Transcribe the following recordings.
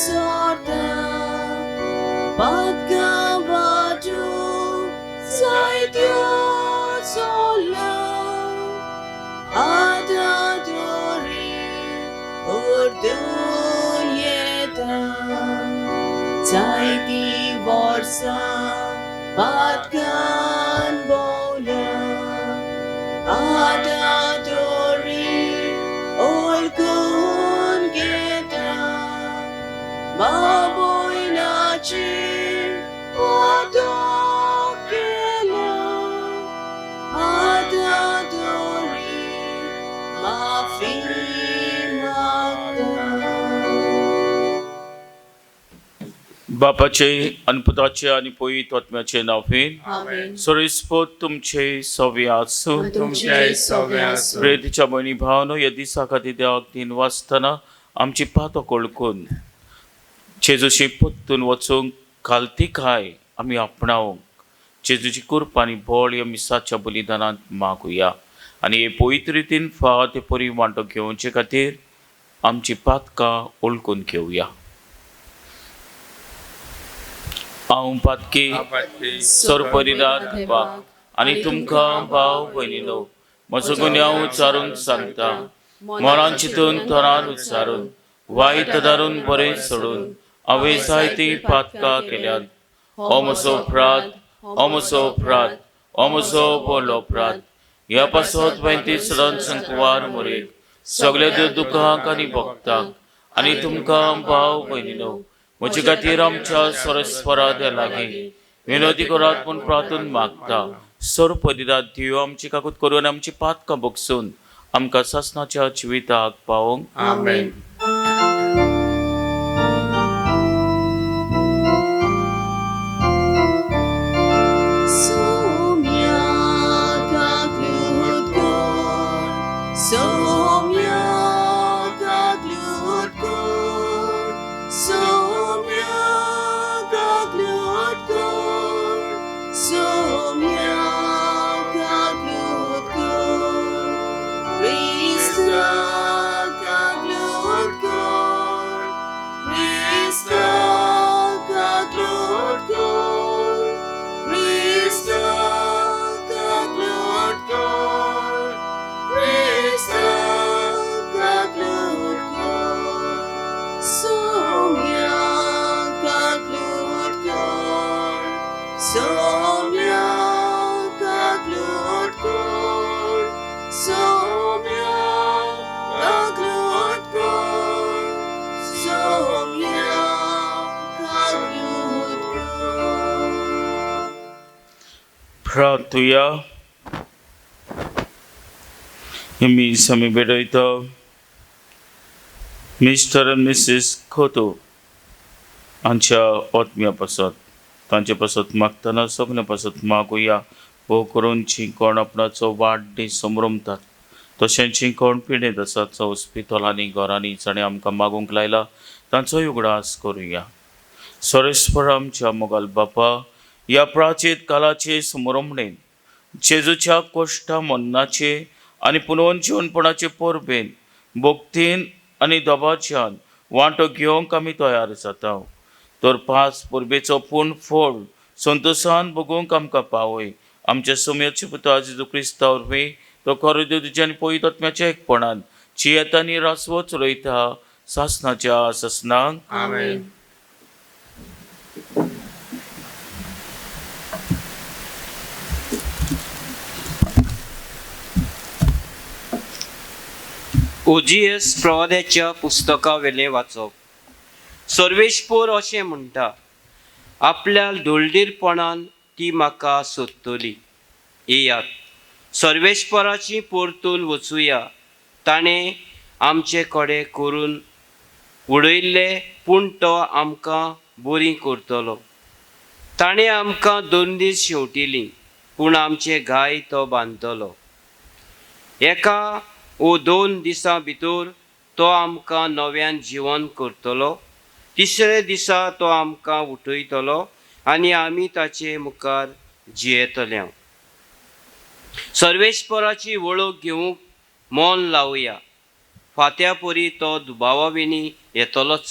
सोडता पातकां वाटू जायत्यो चल्ला आतां तरी उर्दून येता जायतीं वर्सां पातकान भोंवल्या आतां तरी ओळखून घेता बाबुयनाची पातक केल्या आतां तरी माफी मागता. बापाचे आनी पुताचे आनी पवित्र आत्म्याचे नांवान. आमेन. सर्वेस्पर तुमचे सवे आसूं. तुमचे सवे आसूं. प्रेतीच्या भयणी भावनो, ह्या दिसा खातीर देवाक दिन वाचतना आमची पातक ओळखून जेजूशी परतून वचूंक खालतीकाय आमी आपणावंक जेजूची कृपा आनी बळ ह्या मिसाच्या बलिदानांत मागुया आनी हे पवित्र रितीन फाव ते परी वांटो घेवचे खातीर आमची पातकां ओळखून घेवया. हांव पातकी सरपरिदार बाप आनी तुमकां भाव भयणीनो म्हजो गुन्यांव उच्चारून सांगता. मनान चिंतून, तोंडान उच्चारून, वायट धारून, बरें सोडून हांवें जायतीं पातकां केल्यात. हो म्हजो अपराध, हो म्हजो अपराध, हो म्हजो व्हडलो अपराध. ह्या पासत बेंती सदांच संकवार मरेक सगल्या दुख्खांक आनी भोगतांक आनी तुमकां भाव भयणीनो म्हजे खातीर आमच्या सरस्वरा लागीं विनोदी करात म्हूण प्रार्थून मागता. सर्वपदिरात देव आमची काकूत करून आमची पातकां भोगसून आमकां सासणाच्या जिविताक पावोवंक. आमेन. Soumya kaklutkur, Soumya kaklutkur, Soumya kaklutkur, Soumya kaklutkur, Krista kaklutkur, Krista kaklutkur, Krista kaklutkur, Krista kaklutkur, Soumya kaklutkur, Soumya kaklutkur, Soumya kaklutkur, Soumya kaklutkur. प्रार्थुया. मीस आमी भेटयता मिस्टर आनी मिसीस खोतो हांच्या आत्म्या पासत. तांचे पासत मागतना सगल्या पासत मागुया, भोव करून जी कोण आपणाचो वाडदीस समरमतात, तशेंच जी कोण पिडेंत आसात हॉस्पिटलांनी, घरांनी, जाणें आमकां मागूंक लायला तांचोय उगडास करुया. सर्वेस्पर आमच्या मोगाल बापा, ह्या प्राचीन कालाचे समरमणेन जेजूच्या कोश्टा मन्नाचे आनी पुनर्जीवनपणाचे परबेन भक्तीन आनी दबाज्यान वांटो घेवंक आमी तयार जाता, तर पांच परबेचो पूर्ण फळ संतोशान भोगूंक आमकां पावय. आमच्या सोम्याचे पुता जेजू क्रिस्ता वरवीं, तो खरो देव तुज्या आनी पवित्र आत्म्याच्या एकपणान जियेता आनी रासवो चलयता सासनाच्या सासनाक. आमेन. ओजीएस प्रवाद्याच्या पुस्तका वेलें वाचप. सर्वेस्पर अशें म्हणटा, आपल्या दोलदीरपणान ती म्हाका सोदतली. येयात, सर्वेस्पराची परतून वचुया. ताणें आमचे कडेन करून उडयल्ले, पूण तो आमकां बरी करतलो. ताणें आमकां दोन दीस शेंवटिली, पूण आमचे घाय तो बांदतलो. एका ओ 2 दिसां भितर तो आमकां नव्यान जिवन करतलो. तिसरे दिसा तो आमकां उठयतलो आनी आमी ताचे मुखार जियेतले. सर्वेस्पराची वळख घेवंक मन लावया. फांत्या परी तो दुबावा विणी येतलोच.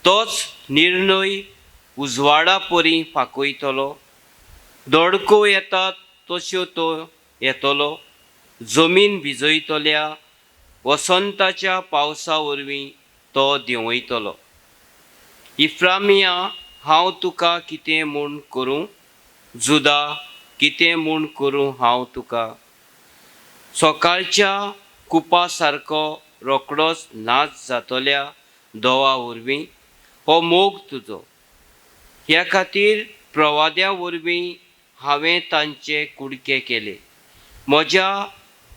तोच निर्णय उजवाडा परी फांकयतलो. दडको येता तश्यो तो येतलो. जमीन भिजयतल्या वसंताच्या पावसा वरवीं तो देंवयतलो. इफ्रामिया, हांव तुका कितें म्हूण करूं? जुदा, कितें म्हूण करूं हांव तुका? सकाळच्या कुपा सारको रोकडोच नाच जातल्या दोवा वरवीं हो मोग तुजो. ह्या खातीर प्रवाद्या वरवीं हांवें तांचे कुडके केले. म्हज्या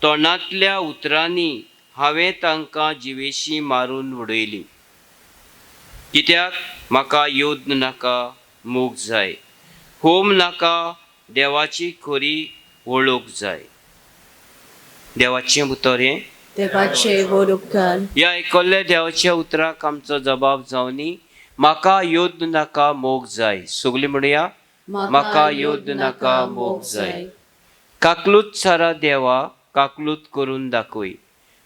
तोंडांतल्या उतरांनी हांवें तांकां जिवेशी मारून उडयलीं. कित्याक म्हाका योद्ध नाका, मोग जाय. होम नाका, देवाची खरी वळख जाय. देवाचें उतर हें. देवाचे व्हड उपकार. ह्या आयकल्ल्या देवाच्या उतराक आमचो जबाब जावनी, म्हाका योद्ध नाका, मोग जाय. सगळीं म्हणया, म्हाका योद्ध नाका, मोग जाय. काकलूत सारा देवा, काकलूत करून दाखय.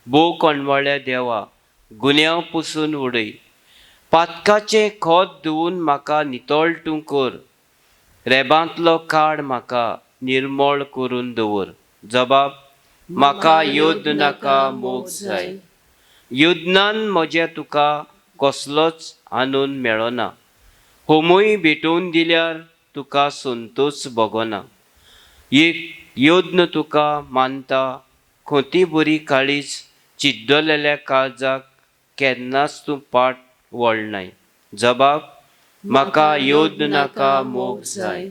भोव कोणवाळ्या देवा, गुन्यांव पुसून उडय. पातकाचें खोत धुवून म्हाका नितळ तूं कर. रेबांतलो काड म्हाका, निर्मळ करून दवर. जबाब, म्हाका योद्ध नाका, मोग जाय. युद्धान म्हज्या तुका कसलोच आनंद मेळना. होमूय भेटोवन दिल्यार तुका संतोष भोगना. एक यज्ञ तुका मानता खोती बरी काळीज चिड्डलेल्या काळजाक केन्नाच तूं पाट वळनाय. जबाब, म्हाका योद्ध नाका, मोग जाय.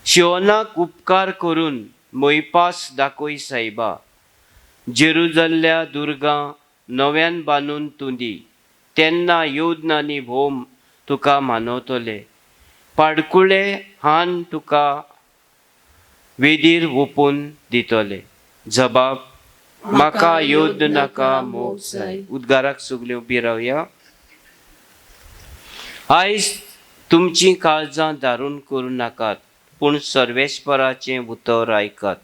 शिवनाक उपकार करून मोयपास दाखय सायबा. जेरुजल्ल्या दुर्गां नव्यान बांदून तूं दी. तेन्ना योद्न आनी भोम तुका मानवतले. पाडकुळे हान तुका वेदीर ओपून दितले. जबाब, म्हाका योद्ध नाका, मोग जाय. उद्गाराक सगल्यो उबी रावया. आयज तुमचीं काळजां दारून करूं नाकात, पूण सर्वेस्पराचें उतर आयकात.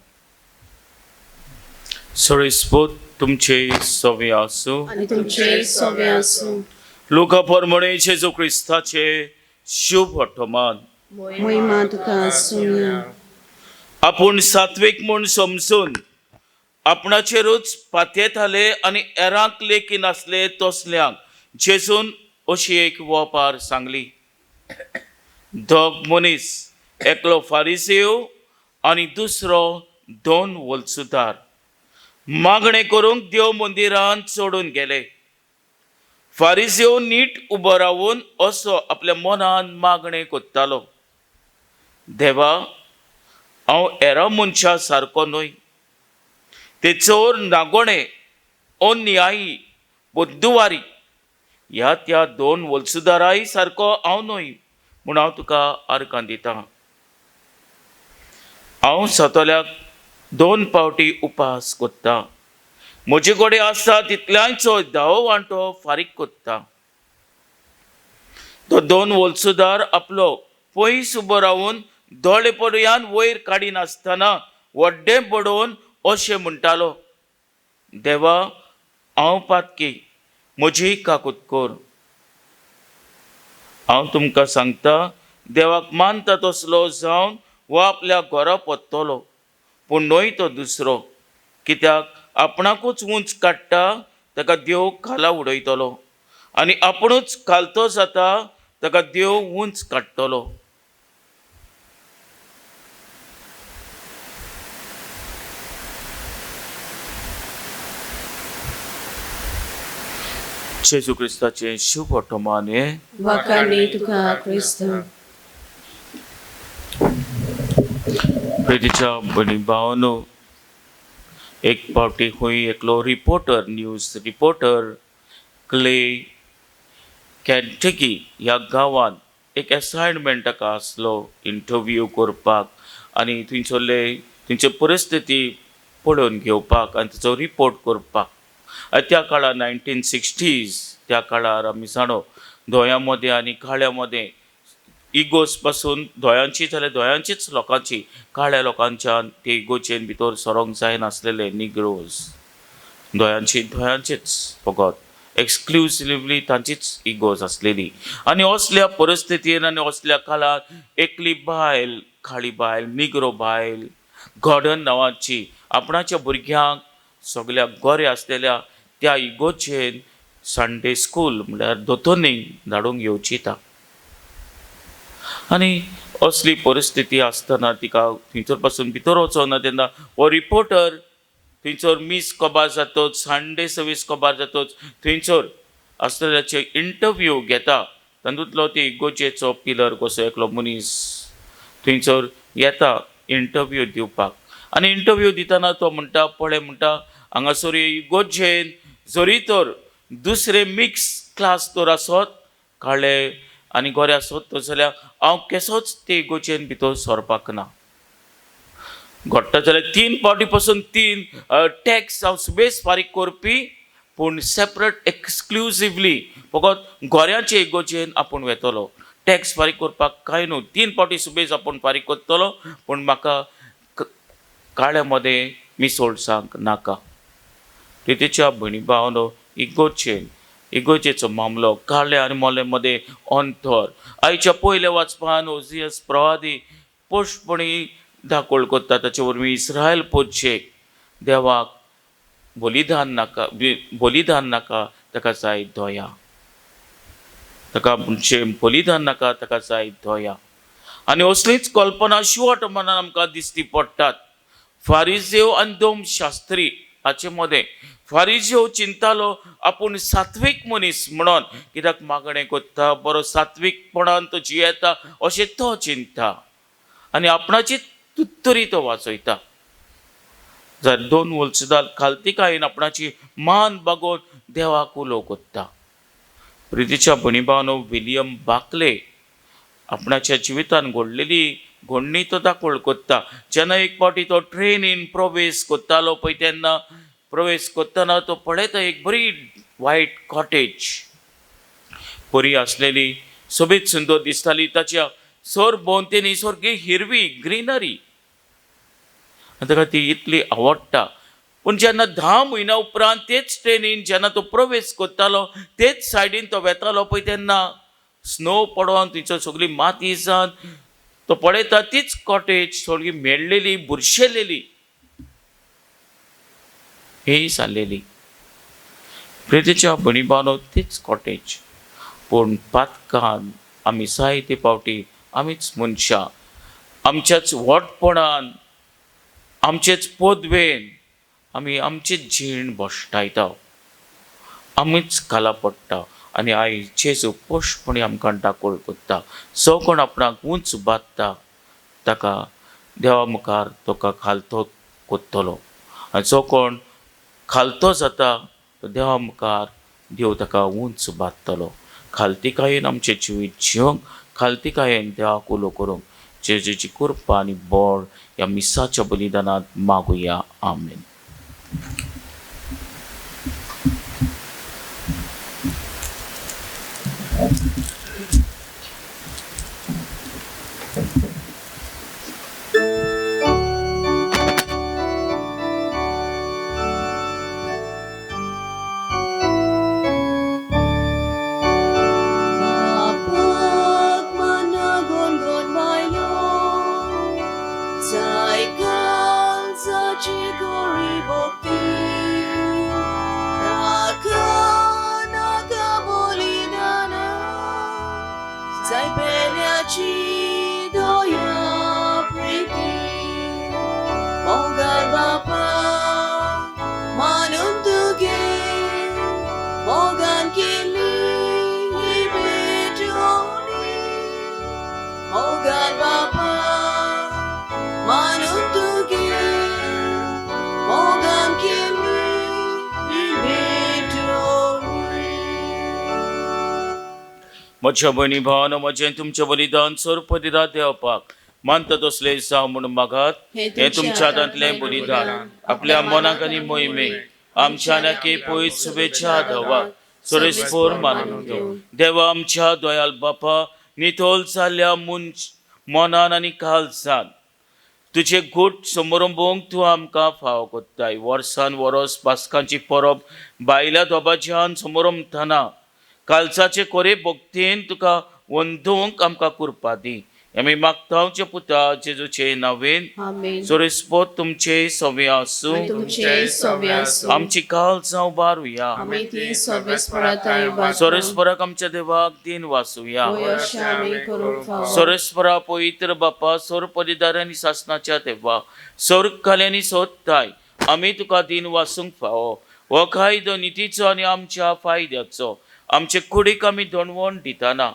सरेस्पोत तुमचे सवे आसूं. आनी तुमचे सवे आसूं. लोका प्रमाणे जेजू क्रिस्ताचे शुभ वर्तमान. मोहिमा तुका आसूया. आपूण सात्वीक म्हूण समजून आपणाचेरूच पातयेताले आनी एरांक लेखी नासले तसल्यांक जेजून अशी एक वपार सांगली. दोग मनीस, एकलो फारिसेव आनी दुसरो दोन वलसुदार, मागणें करूंक देव मंदिरांत चडून गेले. फारिसेव नीट उबो रावून असो आपल्या मनान मागणें करतालो, देवा, हांव एरा मनशा सारको न्हय. ते चोर, नागोणे, अन्यायी, बुद्दुवारी ह्या त्या दोन वलसुदाराय सारको हांव न्हय, म्हूण हांव तुका आर्गां दितां. हांव सतोल्याक 2 पावटी उपास करता. म्हजे कडेन आसा तितल्यांचो धावो वांटो फारीक करता. तो दोन वलसुदार आपलो पयस उबो रावन दोळे पर्यान वयर काडिनासतना व्हड्डें बडोवन अशें म्हणटालो, देवा, हांव पातकी, म्हजी काकूत कर. हांव तुमकां सांगता, देवाक मानता तसलो जावन हो आपल्या घरा परतलो, पूण न्हय तो दुसरो. कित्याक आपणाकूच उंच काडटा ताका देव खाला उडयतलो, आनी आपणूच खालतो जाता ताका देव उंच काडटलो. जेजू क्रिस्ताचें शुभ वर्तमान हें. वाखाणणी तुका क्रिस्त. प्रेतीच्या भयणी भावानो, एक पावटी खंय एकलो reporter, news reporter Clay Kentucky ह्या गांवांत एक एसायनमेंट ताका आसलो इंटरव्यू करपाक आनी थंयसरले थंयची परिस्थिती पळोवन घेवपाक आनी ताचो रिपोर्ट करपाक. आनी त्या काळार 1960s त्या काळार आमी जाणो दोंया मदें आनी काळ्या मदें इगोज पासून दोयांची जाल्यार दोयांचीच लोकांची काळ्या लोकांच्यान ते इगोजेन भितर सरोंक जायनासलेले निग्रोज, दोयांची दोयांचीच फकत एक्सक्लुसिवली तांचीच इगोज आसलेली. आनी असल्या परिस्थितीन आनी असल्या काळार एकली बायल, काळी बायल, निग्रो बायल, गॉर्डन नांवाची आपणाच्या भुरग्यांक सगल्या गोरे आसलेल्या त्या इगोजेन संडे स्कूल म्हणल्यार दोतोनीक धाडूंक येवचिता. आनी असली परिस्थिती आसतना तिका थंयसर पासून भितर वचना तेन्ना हो रिपोर्टर थंयसर मीस कबार जातच, संडे सर्वीस कबार जातच थंयसर आसलेल्याचे इंटरव्यू घेता. तातूंतलो ते इगोजेचो पिलर कसो एकलो मनीस थंयसर येता इंटरव्यू दिवपाक. आनी इंटरव्यू दितना तो म्हणटा, पळय म्हणटा, हांगासर इगोजेन जरी तर दुसरे मिक्स क्लास तर आसत, काळे आनी गोरे आसत तर जाल्यार हांव केसोच ते इगोजेन भितर सरपाक ना. घडटा जाल्यार 3 फावटी पासून 3 टॅक्स हांव सुबेज फारीक करपी, पूण सेपरेट एक्सक्लुजिवली फकत गोऱ्यांचे इगोजेन आपूण वेतलो. टॅक्स फारीक करपाक कांय न्हू, 3 फावटी सुबेज आपूण फारीक करतलो, पूण म्हाका काळ्या मदें मिसोळसांक नाका. प्रितीच्या भयणी भावनो, इगोजेन इगोजेचो मामलो, काळे आनी मोले मदें अंतर. आयच्या पयल्या वाचपान ओजियस प्रवादी स्पश्टपणी दाखोवण करता. ताचे वरवीं इस्रायल पोरचेक देवाक बलिदान नाका, बलिदान नाका, ताका जाय दया. ताका म्हणजे बलिदान नाका, ताका जाय दया. आनी असलीच कल्पना शिवट मनान आमकां दिसती पडटात. फारिजेव आनी दोम शास्त्री हाचे मदें फारिजेव चिंतालो आपूण सात्वीक मनीस म्हणून, कित्याक मागणें करता, बरो सात्वीकपणान तो जियेता अशें तो चिंता आनी आपणाची तुत्तरी तो वाचयता. जर 2 वोल्सदार खालतीकायेन आपणाची मान बागोवन देवाक उलो कोत्ता. प्रितीच्या भयणी भावानो, विलियम बाकले आपणाच्या जिवितान घडलेली घडणी तो दाखोवण कोत्ता. जेन्ना एक फावटी तो ट्रेनीन प्रवेश कोत्तालो पळय, तेन्ना प्रवेश कोत्तना तो पळयता एक बरी वायट कॉटेज बरी आसलेली, सोबीत सुंदर दिसताली. ताच्या सर भोंवतणी सारकी हिरवी ग्रिनरी आनी ताका ती इतली आवडटा. पूण जेन्ना 10 म्हयन्या उपरांत तेच ट्रेनीन जेन्ना तो प्रवेश करतालो, तेच सायडीन तो वेतालो पळय, तेन्ना स्नो पडोन थंयसर सगळी माती जावन तो पळयता तीच कॉटेज सगळी मेळ्ळेली, बुरशेलेली ही जाल्लेली. प्रितीच्या भयणी भावानो, तीच कॉटेज, पूण पातकान आमी जायते फावटी आमीच मनशां आमच्याच व्हडपणान, आमचेच पदवेन आमी आमचीच जीण भश्टायता, आमीच खाला पडटा. आनी आयज जेजू स्पश्टपणी आमकां दाखोवण कोत्ता, जो कोण आपणाक उंच बांदता ताका देवा मुखार तुका खालतो कोत्तलो, आनी जो कोण खालतो जाता तो देवा मुखार देव ताका उंच बांदतलो. खालतीकायेन आमचें जिवीत जिवंक, खालतीकायेन देवाक उलो करूंक जेजूची कृपा आनी बळ ह्या मिसाच्या बलिदानांत मागुया. आमेन. म्हज्या भयणी भावानो, म्हजें तुमचें बलिदान सरपदिरा देवपाक मानता तसलें जावं म्हणून मागात. हें तुमच्या हातांतलें बलिदान आपल्या मनाक आनी मोहिमेक आमच्या नाके पयस शुभेच्छा धवा सोरेस्पोर मानून घेवं. देवा आमच्या दयाल बापा, नितोल जाल्ल्या मनान आनी काळजान तुजे घूट समरंभूंक तूं आमकां फावो कोत्ताय. वर्सान वरोस पास्कांची परब बायल्या दोबाज्यान समरंभतना कालसाचे कोरे भक्तीन तुका वंदूंक आमकां कुरपा दी. आमी मागता पुता जेजूचे नांवेन. आमेन. सोरेस्पोत तुमचे सवे आसूं. तुमचे सवे आसूं. आमची काल जावं बारुया. आमी ती सोबेस्पराताय वाचूं. सोरेस्पराक आमच्या देवाक दिन वाचुया. होय अशें आमी करूंक फावो. सोरेस्परा पवित्र बापा, सोर परिदार आनी सासनाच्या देवा, सोर खाल्यांनी सोदताय आमी तुका दिन वाचूंक फावो. हो कायदो नितीचो आनी आमच्या फायद्याचो. आमचे कुडीक आमी दणवण दितना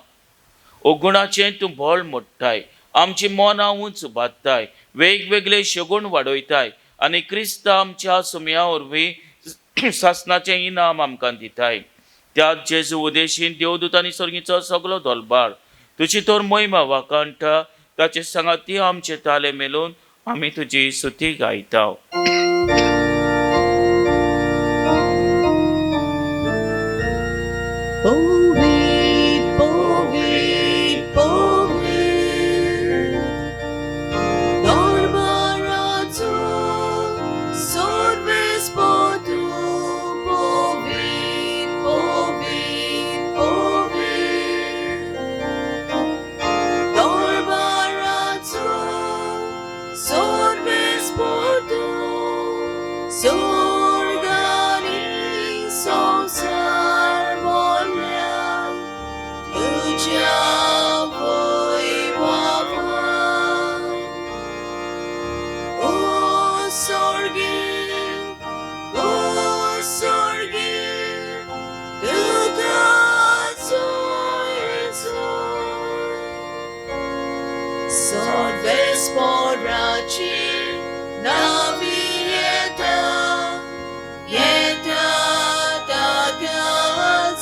ओगुणाचें तूं बळ मोडटाय, आमची मनां उंच बादताय, वेगवेगळे शगूण वाडयताय आनी क्रिस्त आमच्या सुमया वरवीं सासनाचें इनाम आमकां दिताय. त्या जेजू उदेशीन देवदूत आनी सर्गीचो सगलो दोलबार तुजी तर महिमा वाखाणटा. ताचे सांगाती आमचे ताले मेलून आमी तुजी सुती गायता. Povi, povi, povi, Dormarazu, sorvespotu, povi, povi, povi, Dormarazu, sorvespotu, sorgani संसार बोल्या, तुझ्या वैभवान. ओ स्वर्गे, ओ स्वर्गे, तुका जोय जोय. सर्वेस्पराची नावी येता, येता ताका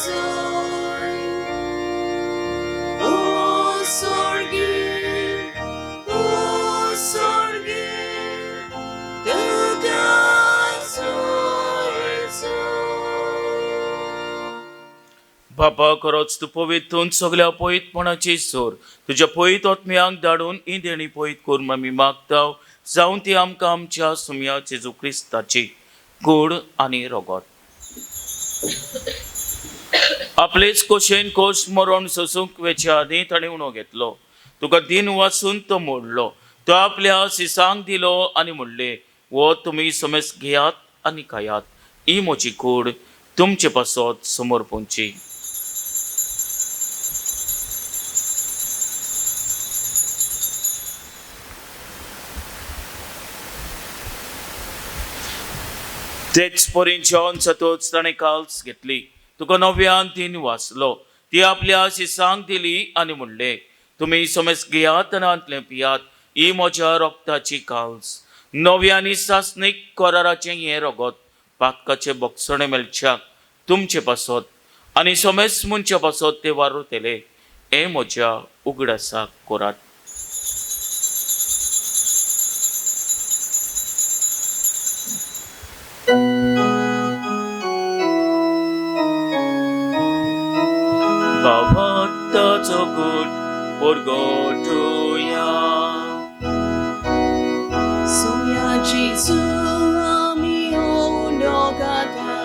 जोय. ओ स्वर्गे, ओ स्वर्गे, तुका जोय जोय. बापा, खरोच तूं पवित्रून सगल्या पवित्रपणाची सोर तुज्या पवित्र आत्म्यांक धाडून ही देणी पवित्र करून आमी मागता, जावन ती आमकां आमच्या सुमया जेजू क्रिस्ताची कूड आनी रगत. आपलेच कोशेन कोश मरण सोसूंक वेच्या आदीं ताणें उणो घेतलो. तुका दिन वाचून तो मोडलो, तो आपल्या सिसांक दिलो आनी म्हणलें, हो तुमी समेस घेयात आनी खायात, ही म्हजी कूड तुमचे पासत समोर पोंची. तेच परी जेवन सतोच ताणें काल्स घेतली, तुका नव्यान तीन वाचलो, ती आपल्या शिसांक दिली आनी म्हणलें, तुमी समेस घेयात आनी हांतलें पियात, ही म्हज्या रक्ताची काल्स, नव्या आनी सासणीक कराराचें हें रगत पातकाचें बक्षणें मेळच्याक तुमचे पासत आनी समेस मनच्या पासत ते वारुतले. हें म्हज्या उगडासाक करात. भावार्थाचो घट परगटुया. Soya Jesu ami ondogata,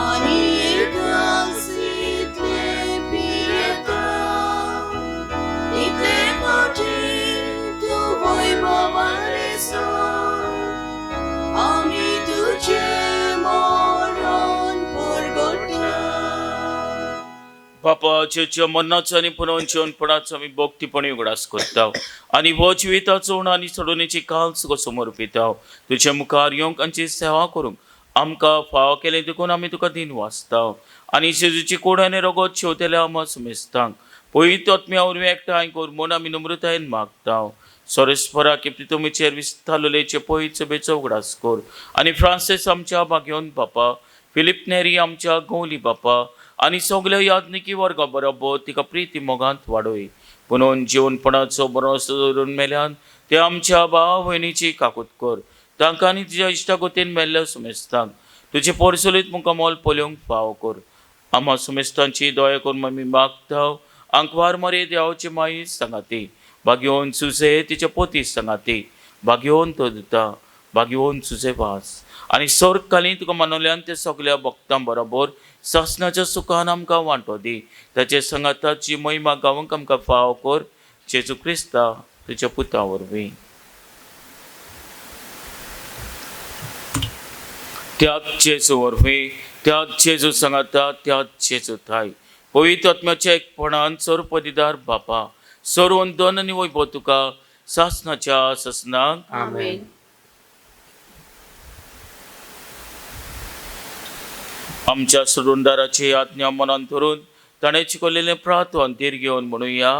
ani ekasitle pieta, itle pati tu vaibhavaresa, ami tujhe moron purgota. बापा, जेच्या मरणाचो आनी पुनर्जीवनपणाचो आमी भक्तीपणी उगडास करता आनी हो जिविताचो उणो आनी सोडोवणेची काल तुका समर्पिता. तुज्या मुखार येवंक आनी सेवा करूंक आमकां फावो केलें देखून आमी तुका दिन वाचता आनी जेजूची कूड आनी रगत शेवतेल्या आमकां समेस्तांक पवित्र आत्म्या वरवीं एकठांय कर म्हूण आमी नम्रतायेन मागता. सोरेस्परा की तुमीचेर विस्तारलेचे पवित्र सभेचो उगडास कर आनी फ्रांसीस आमच्या भाग्योन बापा, फिलीप नेरी आमच्या गवली बापा आनी सगल्या याज्ञिकी वर्गा बरोबर तिका प्रिती मोगांत वाडय. पुणून जिवनपणाचो बरो धरून मेल्यान ते आमच्या भाव भयणीची काकूत कर. तांकां आनी तुज्या इश्टागतीन मेल्ल्या सुमेस्तांक तुजे पोरसुलीत मुखामोल मोल पळोवंक फावो कर. आम्हा सुमेस्तांची दया करून आमी मागता. आंकवार मरे देवाची माई सांगाती भाग्यवंत सुसे तिच्या पोती सांगाती, भाग्यवंत तो दिता, भाग्यवंत सुसे वास. आनी सर्ग तुका मानवल्यान ते सगल्या भक्तां बरोबर सासणाच्या सुखान आमकां वांटो दी. ताचे सांगाताची महिमा गावंक आमकां फाव कर, जेजू क्रिस्ता तुज्या पुता वरवीं. त्याच जेजू वरवीं, त्याच जेजू सांगाता, त्याच जेजू थाय, पवित्र आत्म्याच्या एकपणान सर्वपदिदार बापा, सर्व दोन आनी वैभव तुका सासणाच्या सासणाक. आमेन. आमच्या सुरुंदाराची आज्ञा मनान धरून ताणें शिकवलेलें प्रार्थन धीर घेवन म्हणुया.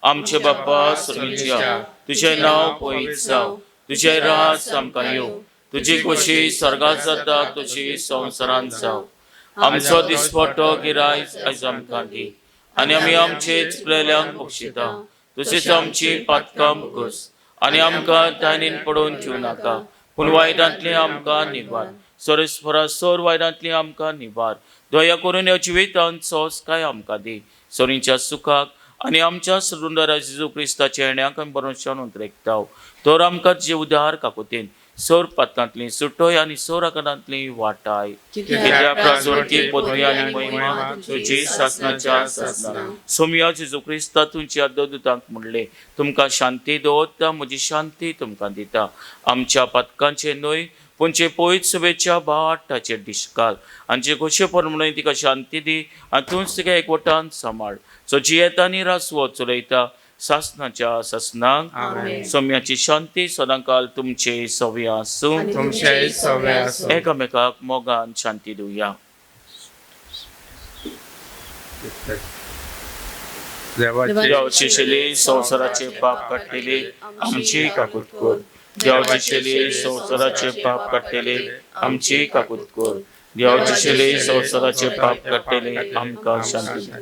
आमचे बाप्पा सर्गीच्या, तुजें नांव पवित्र जावं, तुजें राज आमकां येवं, तुजी खोशी स्वर्गात जाता तशी संवसारांत जावं. आमचो दिसपट्टो गिरायक आयज आमकां दी, आनी आमी आमचे चुकलेल्यांक बक्षिता, तशीच आमची पातकां मुगस, आनी आमकां ताणीन पडोवन दिवं नाका, पूण वायटांतली आमकां निवार. सरेस्वरा सर वायटांतली आमकां निवार. दया करून ह्या जिवितांत सोंसकाय आमकां दी, सरींच्या सुखाक आनी आमच्या सुरुंदरा जेजू क्रिस्ताच्या येण्याक आमी बरोवन उतरेकताव. तर आमकां जे उदार काकुतीन सोर पातांतली सुटोय आनी सोर आकारांतली वाटाय. कित्याक प्राजवरती पदवी आनी महिमा तुजी सासणाच्या सासणा. सोमया जेजू क्रिस्ता तुमच्या दुतांक म्हणलें, तुमकां शांती दवरता, म्हजी शांती तुमकां दिता. आमच्या पातकांचे न्हय पूण जे पयत सभेच्या भावाटाचेर दिसकाल, आनी जे खोशे प्रमाणे तिका शांती दी, आनी तूंच तिका एकवटान सांबाळ, सो जियेता आनी रासवो चलयता सासणाच्या सासणाक. आमेन. सोम्याची शांती सदांकाल तुमचे सवय आसूं. आनी तुमचेय सवय आसूं. एकामेकाक मोगान शांती दिवया. देवाची शेली संवसाराचे पाप काडटली आमची काकूत कर. देवाची शेली संवसाराचे पाप काडटली आमची काकूत कर. देवाची शेली संवसाराचे पाप काडटली आमकां शांती दी.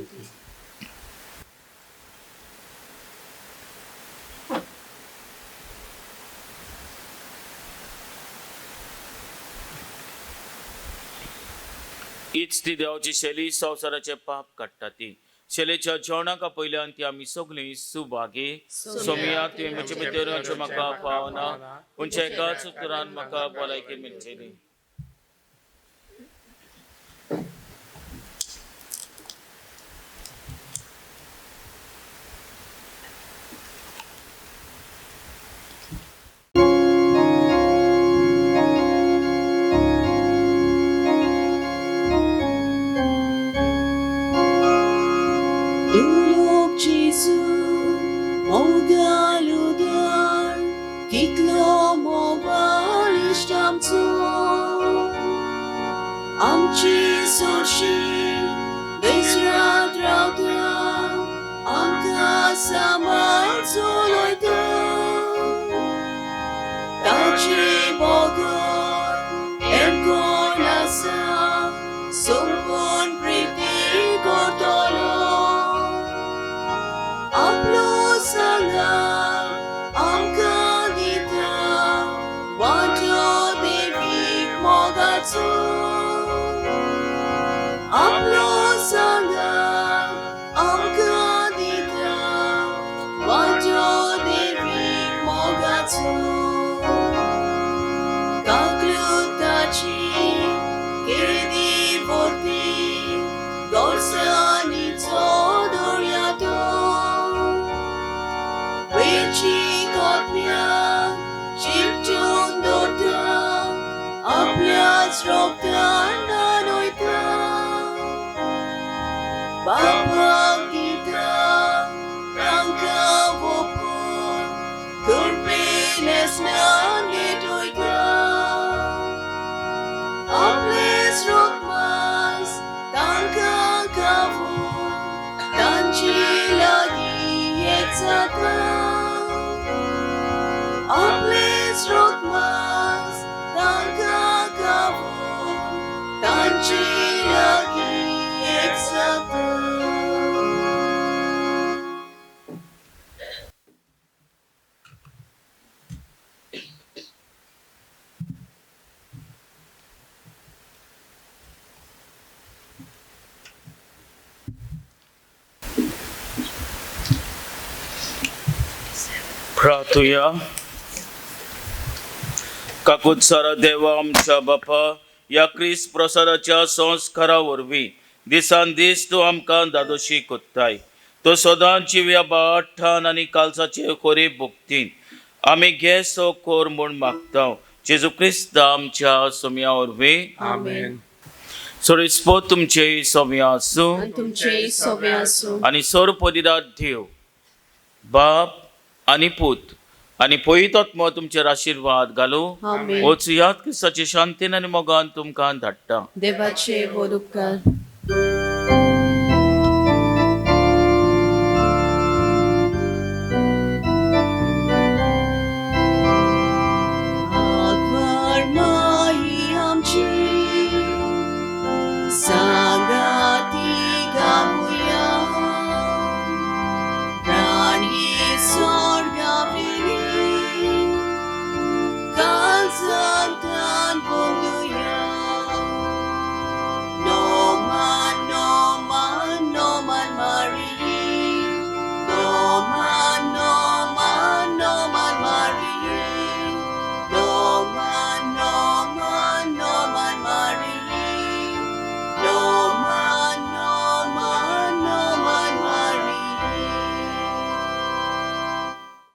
हीच ती देवाची शैली संवसाराचे पाप काडटा ती. शैलेच्या जेवणाक पयल्यान ती आमी सगळीं सुभागी. सोमिया, तुवें म्हजे भितर येवचें म्हाका पावना, पूण एकाच उतरान म्हाका भलायकी मेळचेली. Tulog Jesu, mogaludar, kitlo mo balishtamto. Amchi sorshi, besrat rauta, amka samal soloita. Tachi bogor, erkonasa, sumpun priti kortolo. Aplo sanga amka dita, wajo devik mogatsu. Aplo sanga amka dita, wajo devik mogatsu. Kaklutachi kedi vorti, dorsani todoriato. Vechi kotmia, chipchun dorta, aplyas rokta nanoita. Bapagita, tanka vopun, kurpines nanitoita. Aples rokmas, tanka kavun, tanchi lagi etzata. Aples rokmas, tanka kavun, प्रार्थुया. काकूत सारा देवा आमच्या बापा, ह्या क्रिस्त प्रसादाच्या संस्कारा वरवीं दिसान दीस तूं आमकां दादोशी कोत्ताय. तो सदांच जिव्या बाठान आनी कालसाचे खोरी भुगतीन आमी घे सो कोर म्हूण मागता, जेजू क्रिस्त आमच्या सोम्या वरवीं. आमेन. सोरिस्पो तुमचे सोम्या आसूं. आनी तुमचेय सोबे आसूं. आनी सोर पदिदार देव बाप आनी पूत आनी पवित्र तुमचेर आशिर्वाद घालूं. आमेन. वचयात क्रिस्ताचे शांतीन आनी मोगान तुमकां धाडटा. देवाचे व्हड उपकार.